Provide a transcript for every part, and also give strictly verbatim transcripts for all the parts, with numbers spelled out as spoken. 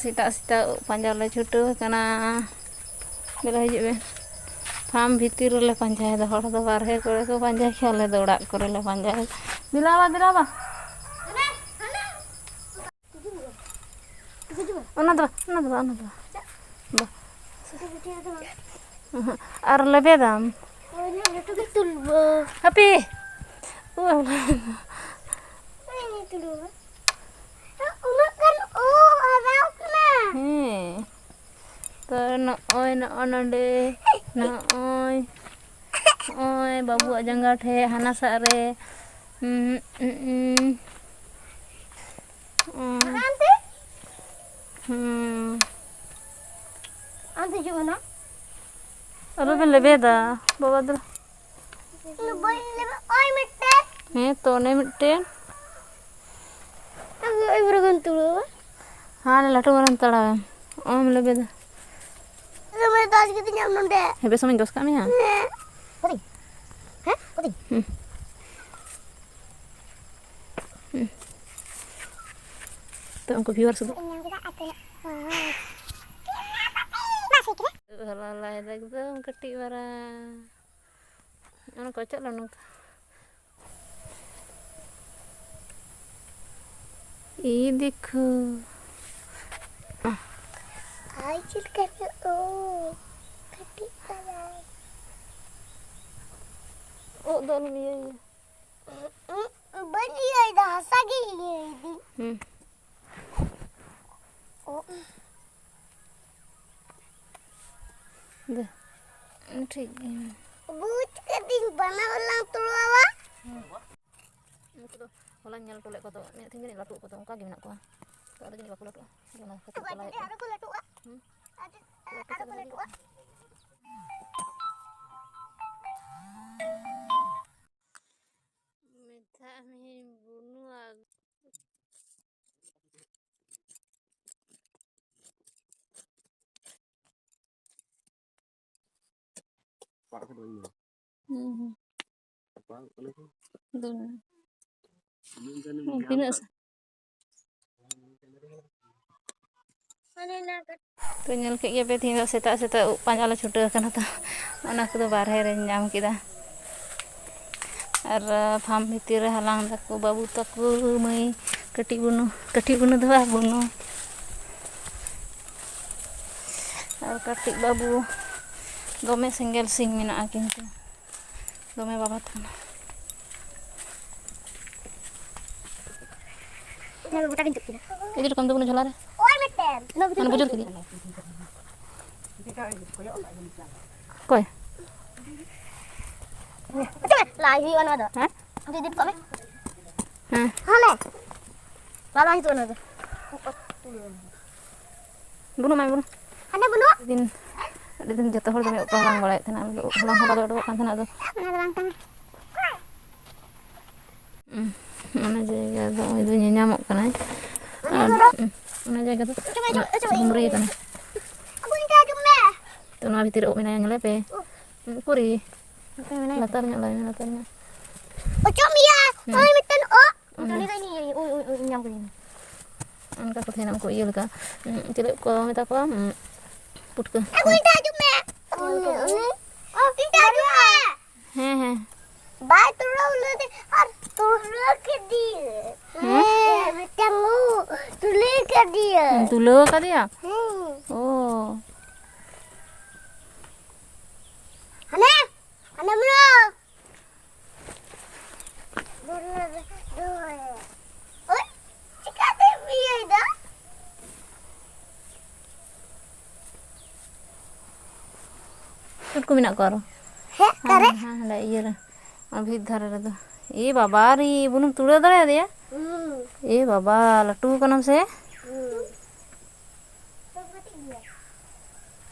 ᱥᱮᱛᱟᱜ ᱥᱮᱛᱟᱜ ᱩᱵ ᱯᱟᱸᱡᱟ ᱞᱮ ᱪᱷᱩᱴᱟᱹᱣ ᱟᱠᱟᱱᱟ᱾ ᱫᱮᱞᱟ ᱦᱤᱡᱩᱜ ᱵᱮᱱ᱾ ᱯᱷᱟᱨᱢ ᱵᱷᱤᱛᱤᱨ ᱨᱮᱞᱮ ᱯᱟᱸᱡᱟᱭᱮᱫᱟ, ᱦᱚᱲ ᱫᱚ ᱵᱟᱨᱦᱮ ᱠᱚᱨᱮ ᱠᱚ ᱯᱟᱸᱡᱟᱭ ᱠᱷᱟᱱ, ᱟᱞᱮ ᱫᱚ ᱚᱲᱟᱜ ᱠᱚᱨᱮ ᱞᱮ ᱯᱟᱸᱡᱟᱭᱮᱫᱟ᱾ ᱫᱮᱞᱟ ᱵᱟ, ᱫᱮᱞᱟ ᱵᱟ᱾ ᱚᱱᱟ ᱫᱚ ᱵᱟ, ᱚᱱᱟ ᱫᱚ ᱵᱟ, ᱚᱱᱟ ᱫᱚ ᱵᱟ᱾ ᱵᱟ᱾ ᱩᱦᱩᱸ᱾ ᱟᱨ ᱞᱮᱵᱮᱫᱟᱢ᱾ ᱦᱟᱯᱮ᱾ ᱩᱱᱟᱹᱜ ᱜᱟᱱ ᱩᱵ ᱦᱟᱨᱟᱣ ᱠᱟᱱᱟ᱾ ᱦᱮᱸ᱾ ᱛᱚ ᱱᱚᱜᱼᱚᱭ, ᱱᱚᱜᱼᱚ ᱱᱚᱰᱮ, ᱱᱚᱜᱼᱚᱭ, ᱱᱚᱜᱼᱚᱭ ᱵᱟᱹᱵᱩᱣᱟᱜ ᱡᱟᱸᱜᱟ ᱴᱷᱮᱡ, ᱦᱟᱱᱟ ᱥᱟᱜ ᱨᱮ᱾ ᱦᱩᱸ, ᱦᱩᱸ, ᱦᱩᱸ᱾ ᱦᱩᱸ᱾ ᱟᱢ ᱫᱚ ᱦᱤᱡᱩᱜ ᱢᱮ ᱱᱟ᱾ ᱟᱞᱚᱵᱮᱱ ᱞᱮᱵᱮᱫᱟ, ᱵᱟᱵᱟ ᱫᱚ᱾ ᱤᱧ ᱫᱚ ᱵᱟᱹᱧ ᱞᱮᱵᱮᱫ, ᱳᱭ ᱢᱤᱫᱴᱮᱱ᱾ ᱦᱮᱸ ᱛᱚ, ᱚᱱᱮ ᱢᱤᱫᱴᱮᱱ᱾ ᱟᱢ ᱫᱚ ᱳᱭ ᱵᱚᱨᱚ ᱜᱟᱱ ᱛᱩᱲᱩ᱾ ᱦᱟᱸ, ᱞᱟᱹᱴᱩ ᱢᱟᱨᱟᱝ ᱛᱟᱲᱟᱣᱮᱢ᱾ ᱚᱦᱚᱢ ᱞᱮᱵᱮᱫᱟ᱾ ᱫᱚᱢᱮ ᱫᱚᱥ ᱜᱤᱫᱤᱧ ᱟᱢ ᱱᱚᱰᱮ᱾ ᱦᱮᱸ, ᱵᱮᱥ ᱥᱚᱢᱚᱭ ᱫᱚᱥ ᱠᱟᱜ ᱢᱮᱭᱟ᱾ ᱦᱮᱸ᱾ ᱯᱚᱫᱤ᱾ ᱦᱮᱸ, ᱯᱚᱫᱤ᱾ ᱦᱩᱸ᱾ ᱦᱩᱸ᱾ ᱛᱚ, ᱩᱱᱠᱩ viewers ᱠᱚ᱾ ᱦᱚᱞᱟ ᱞᱟᱭ ᱫᱟ ᱮᱠᱫᱚᱢ ᱠᱟᱹᱴᱤᱡ ᱢᱟᱨᱟᱝ᱾ ᱚᱱᱟ ᱠᱚ ᱚᱪᱚᱜ ᱞᱮ ᱱᱚᱝᱠᱟ᱾ ᱤ ᱫᱮᱠᱷᱳ᱾ ᱟᱭ ᱪᱮᱫ ᱞᱮᱠᱟ ᱧᱚᱜ ᱫᱚ᱾ ᱠᱟᱹᱴᱤᱡ ᱯᱟᱨᱟᱝ᱾ ᱩᱵ ᱫᱚ ᱟᱞᱚᱢ ᱤᱭᱟᱹᱭᱟ᱾ ᱩᱵ ᱵᱟᱹᱧ ᱤᱭᱟᱹᱭᱮᱫᱟ, ᱦᱟᱥᱟ ᱜᱮ ᱤᱭᱟᱹᱭᱮᱫᱤᱧ᱾ ᱦᱩᱸ᱾ ᱩᱵ᱾ ᱫᱮ, ᱴᱷᱤᱠ ᱜᱮ ᱢᱮᱱᱟᱜᱼᱟ᱾ ᱵᱩᱡᱽ ᱠᱮᱫᱤᱧ, ᱵᱟᱱᱟ ᱦᱚᱞᱟᱝ ᱛᱩᱲᱟᱹᱣᱟ᱾ ᱩᱱᱠᱩ ᱫᱚ ᱦᱚᱞᱟᱧ ᱧᱮᱞ ᱦᱚᱴᱚ ᱞᱮᱫ ᱠᱚᱫᱚ, ᱢᱮᱫ ᱴᱷᱮᱱ ᱡᱟᱹᱱᱤᱡ ᱞᱟᱹᱴᱩ ᱠᱚᱫᱚ, ᱚᱱᱠᱟ ᱜᱮ ᱢᱮᱱᱟᱜ ᱠᱚᱣᱟ᱾ ᱛᱚ ᱟᱫᱚ ᱡᱟᱹᱱᱤᱡ ᱵᱟᱠᱚ ᱞᱟᱹᱴᱩᱜᱼᱟ᱾ ᱚᱱᱟ ᱠᱷᱟᱹᱛᱤᱨ ᱠᱚ ᱞᱟᱭᱮᱫ ᱠᱚᱣᱟ᱾ ᱟᱨᱚ ᱠᱚ ᱞᱟᱹᱴᱩᱜᱼᱟ᱾ ᱦᱩᱸ? ᱟᱨ, ᱟᱨᱚ ᱠᱚ ᱞᱟᱹᱴᱩᱜᱼᱟ᱾ ᱢᱮᱛᱟᱜ ᱢᱤᱭᱟᱹᱧ ᱵᱩᱱᱩ ᱟᱹᱜᱩ᱾ ᱦᱩᱸ, ᱦᱩᱸ᱾ ᱫᱩᱱ᱾ ᱛᱤᱱᱟᱹᱜ ᱥᱟ-, ᱛᱚ, ᱧᱮᱞ ᱠᱮᱫ ᱜᱮᱭᱟᱯᱮ, ᱛᱮᱦᱮᱧ ᱫᱚ ᱥᱮᱛᱟᱜ ᱥᱮᱛᱟᱜ ᱩᱵ ᱯᱟᱸᱡᱟ ᱞᱮ ᱪᱷᱩᱴᱟᱹᱣ ᱟᱠᱟᱱᱟ᱾ ᱛᱚ, ᱚᱱᱟ ᱠᱚᱫᱚ ᱵᱟᱨᱦᱮ ᱨᱮᱧ ᱧᱟᱢ ᱠᱮᱫᱟ᱾ ᱟᱨ ᱯᱷᱟᱨᱢ ᱵᱷᱤᱛᱤᱨ ᱨᱮ ᱦᱟᱞᱟᱝ ᱫᱟᱠᱚ ᱵᱟᱹᱵᱩ ᱛᱟᱠᱚ, ᱢᱟᱹᱭ, ᱠᱟᱹᱴᱤᱡ ᱵᱩᱱᱩ, ᱠᱟᱹᱴᱤᱡ ᱵᱩᱱᱩ ᱫᱚ ᱵᱟᱝ, ᱵᱩᱱᱩ᱾ ᱟᱨ ᱠᱟᱹᱴᱤᱡ ᱵᱟᱹᱵᱩ, ᱫᱚᱢᱮ ᱥᱮᱸᱜᱮᱞ ᱥᱤᱝ ᱢᱮᱱᱟᱜᱼᱟ, ᱠᱤᱱᱛᱩ ᱫᱚᱢᱮ ᱵᱟᱵᱟᱫ ᱠᱟᱱᱟ᱾ ᱤᱫᱤ ᱦᱚᱴᱚ ᱠᱟᱢ ᱫᱚ ᱵᱩᱱᱩ ᱡᱷᱚᱞᱟ ᱨᱮ᱾ ᱳᱭ ᱢᱤᱫᱴᱮᱱ᱾ ᱢᱟᱱᱮ ᱵᱩᱡᱩᱨ ᱠᱮᱫᱮᱭᱟ᱾ ᱚᱠᱚᱭ? ᱞᱟᱭ ᱦᱩᱭᱩᱜᱼᱟ ᱱᱚᱣᱟ ᱫᱚ᱾ ᱦᱮᱸ? ᱟᱢ ᱫᱚ ᱤᱫᱤ ᱦᱚᱴᱚ ᱠᱟᱜ ᱢᱮ᱾ ᱦᱮᱸ᱾ ᱦᱟᱱᱮ᱾ ᱵᱟᱵᱟ ᱦᱤᱡᱩᱜ ᱱᱚᱣᱟ ᱫᱚ᱾ ᱵᱩᱱᱩ ᱢᱟᱭ ᱵᱩᱱᱩ᱾ ᱦᱟᱱᱮ ᱵᱩᱱᱩ᱾ ᱟᱹᱰᱤ ᱫᱤᱱ, ᱟᱹᱰᱤ ᱫᱤᱱ ᱡᱚᱛᱚ ᱦᱚᱲ ᱫᱚᱢᱮ ᱩᱵ ᱠᱚ ᱦᱟᱞᱟᱝ ᱵᱟᱲᱟᱭᱮᱫ ᱛᱟᱦᱮᱱᱟ᱾ ᱟᱫᱚ ᱩᱵ ᱦᱟᱞᱟᱝ ᱦᱚᱸ ᱵᱟᱞᱮ ᱩᱰᱩᱠᱚᱜ ᱠᱟᱱ ᱛᱟᱦᱮᱱᱟ᱾ ᱟᱫᱚ ᱚᱱᱟ ᱫᱚ ᱵᱟᱝ ᱠᱟᱱᱟ᱾ ᱩᱸ, ᱚᱱᱟ ᱡᱟᱭᱜᱟ ᱫᱚ ᱱᱚᱜᱼᱚᱭ ᱫᱚ ᱧᱮᱧᱟᱢᱚᱜ ᱠᱟᱱᱟᱭ᱾ ᱟᱨ, ᱩᱸ, ᱚᱱᱟ ᱡᱟᱭᱜᱟ ᱫᱚ ᱚᱪᱚᱜ ᱢᱮ, ᱚᱪᱚᱜ ᱢᱮ, ᱩᱢᱨᱟᱹᱭ ᱠᱟᱱᱟ᱾ ᱟᱵᱚ ᱱᱤᱛᱚᱜ ᱦᱤᱡᱩᱜ ᱢᱮ᱾ ᱛᱚ, ᱱᱚᱣᱟ ᱵᱷᱤᱛᱤᱨ ᱨᱮ ᱩᱵ ᱢᱮᱱᱟᱭᱟ, ᱧᱮᱞᱮ ᱯᱮ᱾ ᱩᱵ᱾ ᱩᱸ, ᱩᱠᱩᱨᱤ? ᱱᱚᱛᱮ ᱢᱮᱱᱟᱭᱟ᱾ ᱞᱟᱛᱟᱨ ᱧᱚᱜ ᱞᱟᱭ ᱢᱮ, ᱞᱟᱛᱟᱨ ᱧᱚᱜ᱾ ᱚᱪᱚᱜ ᱢᱮᱭᱟ᱾ ᱦᱩᱸ᱾ ᱱᱚᱜᱼᱚᱭ ᱢᱤᱫᱴᱮᱱ ᱩᱵ᱾ ᱚᱱᱟ᱾ ᱩᱱᱤ ᱫᱚ ᱤᱧ, ᱤᱧ, ᱩᱭ, ᱩᱭ, ᱩᱭ, ᱧᱟᱢ ᱠᱮᱫᱮᱭᱟ᱾ ᱚᱱᱠᱟ ᱠᱚ ᱛᱟᱦᱮᱱᱟ ᱩᱱᱠᱩ ᱤᱭᱟᱹ ᱞᱮᱠᱟ᱾ ᱩᱸ, ᱪᱮᱞᱮ ᱠᱚ ᱢᱮᱛᱟ ᱠᱚᱣᱟ? ᱩᱸ, ᱯᱩᱴᱠᱟᱹ᱾ ᱟᱵᱚ ᱱᱤᱛᱚᱜ ᱦᱤᱡᱩᱜ ᱢᱮ᱾ ᱩᱱᱤ, ᱩᱱᱤ, ᱚ, ᱱᱤᱛᱚᱜ ᱦᱤᱡᱩᱜ ᱢᱮ᱾ ᱦᱮᱸ, ᱦᱮᱸ᱾ ᱵᱟᱭ ᱛᱩᱞᱟᱹᱣ ᱞᱮᱫᱮ ᱟᱨ ᱛᱩᱞᱟᱹᱣ ᱠᱮᱫᱮᱭᱟᱹᱧ᱾ ᱦᱮᱸ? ᱦᱮᱸ, ᱢᱤᱫᱴᱟᱝ ᱩᱵ ᱛᱩᱞᱟᱹᱣ ᱠᱮᱫᱮᱭᱟᱹᱧ᱾ ᱛᱩᱞᱟᱹᱣ ᱟᱠᱟᱫᱮᱭᱟ? ᱦᱮᱸ᱾ ᱚ᱾ ᱦᱟᱱᱮ, ᱦᱟᱱᱮ ᱵᱨᱳ᱾ ᱫᱩᱞᱟᱹᱣ, ᱫᱩᱞᱟᱹᱣ᱾ ᱳᱭ, ᱪᱤᱠᱟᱹᱛᱮᱢ ᱤᱭᱟᱹᱭᱮᱫᱟ? ᱪᱩᱴᱠᱩ ᱢᱮᱱᱟᱜ ᱠᱚᱣᱟ ᱟᱨᱚ᱾ ᱦᱮᱸ, ᱚᱠᱟᱨᱮ? ᱦᱟᱸᱰᱮ, ᱦᱟᱸᱰᱮ ᱤᱭᱟᱹ ᱨᱮ, ᱚᱱᱟ ᱵᱷᱤᱛ ᱫᱷᱟᱨᱮ ᱨᱮᱫᱚ᱾ ᱮ ᱵᱟᱵᱟ ᱨᱮ, ᱵᱩᱱᱩᱢ ᱛᱩᱲᱟᱹᱣ ᱫᱟᱲᱮᱭᱟᱫᱮᱭᱟ? ᱦᱩᱸ᱾ ᱮ ᱵᱟᱵᱟ, ᱞᱟᱹᱴᱩ ᱠᱟᱱᱟᱢ ᱥᱮ? ᱦᱩᱸ᱾ ᱠᱟᱹᱴᱤᱡ ᱜᱮᱭᱟ᱾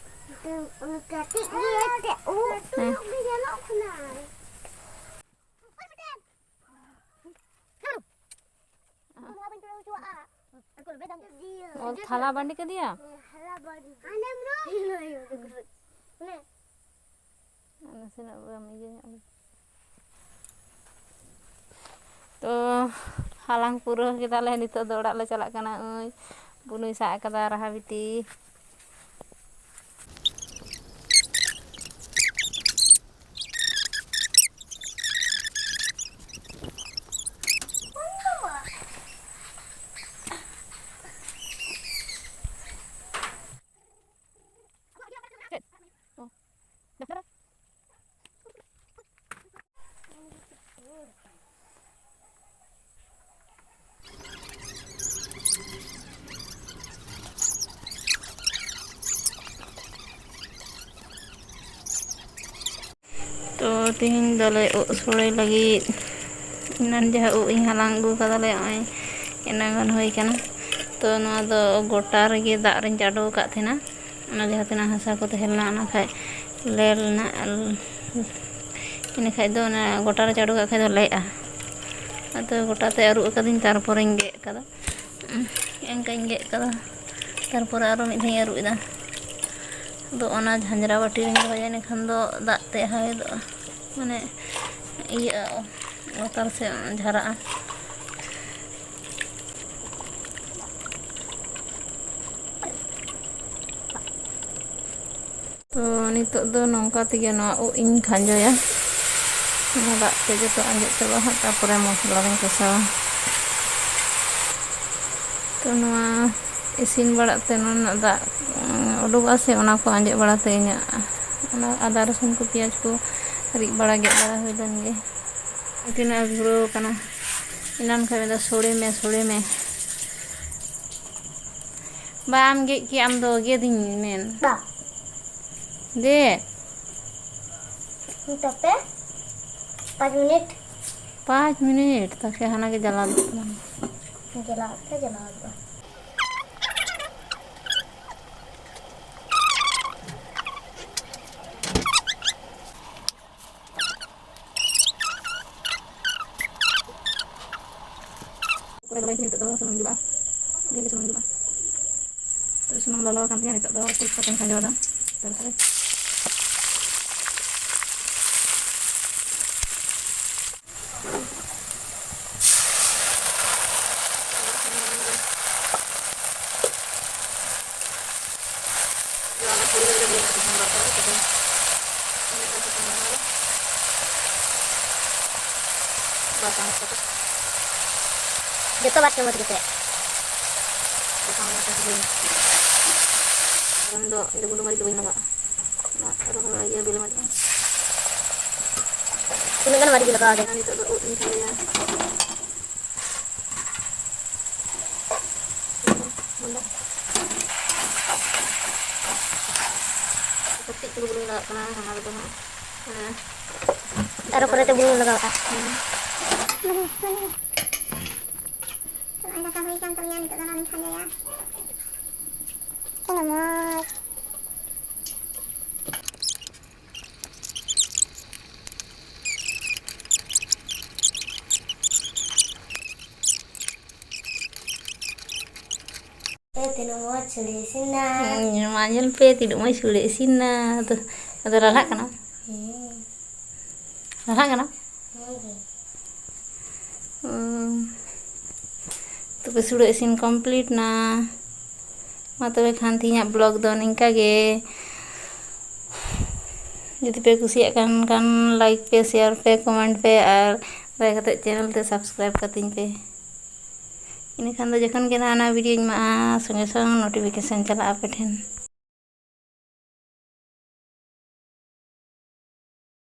ᱠᱟᱹᱴᱤᱡ ᱜᱮᱭᱟ ᱮᱱᱛᱮ, ᱩᱵ ᱦᱮᱸ᱾ ᱧᱚᱜ ᱜᱮ ᱧᱮᱞᱚᱜ ᱠᱟᱱᱟ᱾ ᱚ, ᱛᱷᱟᱞᱟ ᱵᱟᱹᱰᱤ ᱠᱮᱫᱮᱭᱟ? ᱱᱟᱥᱮᱱᱟᱜ ᱵᱚᱱ ᱤᱭᱟᱹ ᱧᱚᱜ ᱞᱮ᱾ ᱛᱚ, ᱦᱟᱞᱟᱝ ᱯᱩᱨᱟᱹᱣ ᱠᱮᱫᱟᱞᱮ, ᱱᱤᱛᱚᱜ ᱫᱚ ᱚᱲᱟᱜ ᱞᱮ ᱪᱟᱞᱟᱜ ᱠᱟᱱᱟ᱾ ᱳᱭ ᱵᱩᱱᱩᱭ ᱥᱟᱵ ᱟᱠᱟᱫᱟ ᱨᱟᱦᱟ ᱵᱤᱴᱤ᱾ ᱛᱚ, ᱛᱮᱦᱮᱧ ᱫᱚᱞᱮ ᱩᱫ ᱥᱳᱲᱮ ᱞᱟᱹᱜᱤᱫ᱾ ᱮᱱᱟᱱ ᱡᱟᱦᱟᱸ ᱩᱫ ᱤᱧ ᱦᱟᱞᱟᱝ ᱟᱹᱜᱩ ᱠᱟᱫᱟᱞᱮ, ᱱᱚᱜᱼᱚᱭ ᱮᱱᱟᱝ ᱜᱟᱱ ᱦᱩᱭ ᱠᱟᱱᱟ᱾ ᱛᱚ, ᱱᱚᱣᱟ ᱫᱚ ᱜᱚᱴᱟ ᱨᱮᱜᱮ ᱫᱟᱜ ᱨᱤᱧ ᱪᱟᱰᱚ ᱟᱠᱟᱫ ᱛᱟᱦᱮᱱᱟ᱾ ᱚᱱᱟ ᱡᱟᱦᱟᱸ ᱛᱤᱱᱟᱹᱜ ᱦᱟᱥᱟ ᱠᱚ ᱛᱟᱦᱮᱸ ᱞᱮᱱᱟ, ᱚᱱᱟ ᱠᱷᱟᱡ ᱞᱮ ᱞᱮᱱᱟ᱾ ᱤᱱᱟᱹ ᱠᱷᱟᱡ ᱫᱚ ᱚᱱᱟ ᱜᱚᱴᱟ ᱨᱮ ᱪᱟᱰᱚ ᱠᱟᱜ ᱠᱷᱟᱡ ᱫᱚ ᱞᱮᱜᱼᱟ᱾ ᱟᱫᱚ ᱜᱚᱴᱟ ᱛᱮ ᱟᱹᱨᱩᱵ ᱟᱠᱟᱫᱟᱹᱧ, ᱛᱟᱨᱯᱚᱨᱮᱧ ᱜᱮᱫ ᱠᱟᱫᱟ᱾ ᱮᱱᱠᱟᱧ ᱜᱮᱫ ᱠᱟᱫᱟ, ᱛᱟᱨᱯᱚᱨᱮ ᱟᱨᱚ ᱢᱤᱫ ᱫᱷᱟᱣ ᱤᱧ ᱟᱹᱨᱩᱵ ᱮᱫᱟ᱾ ᱟᱫᱚ ᱚᱱᱟ ᱡᱷᱟᱸᱡᱽᱨᱟ ᱵᱟᱹᱴᱤ ᱨᱤᱧ ᱫᱚᱦᱚᱭᱟ, ᱤᱱᱟᱹᱠᱷᱟᱱ ᱫᱚ ᱫᱟᱜ ᱛᱮ ᱦᱟᱣᱮᱫᱚᱜᱼᱟ, ᱢᱟᱱᱮ ᱤᱭᱟᱹᱜᱼᱟ, ᱞᱟᱛᱟᱨ ᱥᱮᱫ ᱡᱷᱟᱨᱟᱜᱼᱟ᱾ ᱛᱚ, ᱱᱤᱛᱚᱜ ᱫᱚ ᱱᱚᱝᱠᱟ ᱛᱮᱜᱮ ᱱᱚᱣᱟ ᱩᱫ ᱤᱧ ᱠᱷᱟᱸᱡᱚᱭᱟ᱾ ᱚᱱᱟ ᱫᱟᱜ ᱛᱮ ᱡᱚᱛᱚ ᱟᱸᱡᱮᱫ ᱪᱟᱵᱟᱜᱼᱟ ᱦᱟᱸᱜ, ᱛᱟᱨᱯᱚᱨᱮ ᱢᱚᱥᱞᱟ ᱨᱤᱧ ᱠᱚᱥᱟᱣᱟ᱾ ᱛᱚ, ᱱᱚᱣᱟ ᱤᱥᱤᱱ ᱵᱟᱲᱟᱜ ᱛᱮ ᱱᱚᱣᱟ ᱨᱮᱱᱟᱜ ᱫᱟᱜ, ᱩᱸ, ᱩᱰᱩᱠᱚᱜᱼᱟ ᱥᱮ, ᱚᱱᱟ ᱠᱚ ᱟᱸᱡᱮᱫ ᱵᱟᱲᱟ ᱛᱮ ᱤᱧᱟᱹᱜ ᱚᱱᱟ ᱟᱫᱟ ᱨᱟᱹᱥᱩᱱ ᱠᱚ, ᱯᱮᱸᱭᱟᱡᱽ ᱠᱚ ᱨᱤᱫ ᱵᱟᱲᱟ, ᱜᱮᱫ ᱵᱟᱲᱟ ᱦᱩᱭ ᱞᱮᱱ ᱜᱮ᱾ ᱛᱤᱱᱟᱹᱜ ᱮ ᱫᱷᱩᱨᱟᱹᱣ ᱠᱟᱱᱟ᱾ ᱮᱱᱟᱱ ᱠᱷᱚᱱ ᱢᱮᱱᱫᱟ, "ᱥᱳᱲᱮ ᱢᱮ, ᱥᱳᱲᱮ ᱢᱮ᱾" ᱵᱟᱢ ᱜᱮᱫ ᱠᱮᱫ ᱟᱢ ᱫᱚ, ᱜᱮᱫᱤᱧ ᱢᱮᱱ᱾ ᱵᱟ᱾ ᱫᱮ᱾ ᱱᱤᱛᱚᱜ ᱯᱮ ᱯᱟᱸᱪ ᱢᱤᱱᱤᱴ᱾ ᱯᱟᱸᱪ ᱢᱤᱱᱤᱴ? ᱛᱟᱠᱮ ᱦᱟᱱᱟ ᱜᱮ ᱡᱟᱞᱟ ᱫᱚ ᱛᱟᱢ᱾ ᱡᱟᱞᱟ ᱛᱮ ᱡᱟᱞᱟ ᱦᱩᱭᱩᱜᱼᱟ᱾ ᱠᱚᱲᱟᱭ ᱫᱚ ᱵᱟᱭ ᱱᱤᱛᱚᱜ ᱫᱚ ᱥᱩᱱᱩᱢ ᱫᱩᱞᱟᱜᱼᱟ, ᱜᱮᱞᱮ ᱥᱩᱱᱩᱢ ᱫᱩᱞᱟᱜᱼᱟ᱾ ᱛᱚ, ᱥᱩᱱᱩᱢ ᱞᱚᱞᱚ ᱟᱠᱟᱱ ᱛᱤᱧᱟ, ᱱᱤᱛᱚᱜ ᱫᱚ ᱛᱮᱡᱽ ᱯᱟᱛᱟᱧ ᱠᱷᱟᱸᱡᱚ ᱟᱫᱟ ᱛᱟᱨᱯᱚᱨᱮ᱾ ᱡᱚᱛᱚ ᱵᱟᱨ ᱪᱟᱢᱚᱪ ᱠᱟᱛᱮ᱾ ᱟᱢ ᱫᱚ ᱤᱧ ᱫᱚ ᱜᱩᱸᱰᱟᱹ ᱢᱟᱹᱨᱤᱪ ᱫᱚ ᱵᱟᱹᱧ ᱞᱟᱜᱟᱣᱟ᱾ ᱚᱱᱟ ᱨᱚᱦᱚᱲ ᱤᱭᱟᱹ ᱵᱮᱞ ᱢᱟᱹᱨᱤᱪ᱾ ᱛᱤᱱᱟᱹᱜ ᱜᱟᱱ ᱢᱟᱹᱨᱤᱪ ᱞᱟᱜᱟᱣ ᱟᱫᱟ? ᱱᱤᱛᱚᱜ ᱫᱚ ᱩᱫ ᱤᱧ ᱠᱷᱟᱸᱡᱚᱭᱟ᱾ ᱠᱟᱹᱴᱤᱡ ᱪᱩᱞᱩᱝ ᱵᱩᱞᱩᱝ ᱞᱟᱜᱟᱜ ᱠᱟᱱᱟ, ᱚᱱᱟ ᱨᱮᱫᱚ ᱦᱟᱸᱜ, ᱦᱮᱸ᱾ ᱟᱨᱚ ᱯᱚᱨᱮᱛᱮ ᱵᱩᱞᱩᱝ ᱞᱟᱜᱟᱣᱼᱟ᱾ ᱦᱮᱸ᱾ ᱱᱚᱜᱼᱚᱭ ᱫᱟᱠᱟ ᱦᱩᱭ ᱠᱟᱱ ᱛᱟᱞᱮᱭᱟ, ᱱᱤᱛᱚᱜ ᱫᱚ ᱱᱚᱣᱟ ᱞᱤᱧ ᱠᱷᱟᱸᱡᱚᱭᱟ᱾ ᱛᱤᱱᱟᱹᱜ ᱢᱚᱡᱽ᱾ ᱮ, ᱛᱤᱱᱟᱹᱜ ᱢᱚᱡᱽ ᱥᱩᱲᱮ ᱤᱥᱤᱱ ᱮᱱᱟ᱾ ᱦᱩᱸ, ᱢᱟ ᱧᱮᱞ ᱯᱮ, ᱛᱤᱱᱟᱹᱜ ᱢᱚᱡᱽ ᱥᱩᱲᱮ ᱤᱥᱤᱱ ᱮᱱᱟ᱾ ᱟᱫᱚ, ᱟᱫᱚ ᱨᱟᱞᱦᱟᱜ ᱠᱟᱱᱟ? ᱦᱮᱸ᱾ ᱨᱟᱞᱦᱟᱜ ᱠᱟᱱᱟ? ᱦᱮᱸ ᱜᱮ᱾ ᱦᱩᱸ᱾ ᱛᱚᱵᱮ ᱥᱩᱲᱟᱹ ᱤᱥᱤᱱ complete ᱮᱱᱟ᱾ ᱢᱟ ᱛᱚᱵᱮ ᱠᱷᱟᱱ ᱛᱮᱦᱮᱧᱟᱜ vlog ᱫᱚ ᱱᱤᱝᱠᱟ ᱜᱮ᱾ ᱡᱩᱫᱤ ᱯᱮ ᱠᱩᱥᱤᱭᱟᱜ ᱠᱟᱱ ᱠᱷᱟᱱ like ᱯᱮ, share ᱯᱮ, comment ᱯᱮ ᱟᱨ ᱫᱟᱭᱟ ᱠᱟᱛᱮ channel ᱛᱮ subscribe ᱠᱟᱹᱛᱤᱧ ᱯᱮ᱾ ᱤᱱᱟᱹᱠᱷᱟᱱ ᱫᱚ ᱡᱚᱠᱷᱚᱱ ᱜᱮ ᱱᱟᱣᱟ ᱱᱟᱣᱟ videoᱧ ᱮᱢᱟᱜᱼᱟ, ᱥᱚᱸᱜᱮ ᱥᱚᱝ notification ᱪᱟᱞᱟᱜᱼᱟ ᱟᱯᱮ ᱴᱷᱮᱱ᱾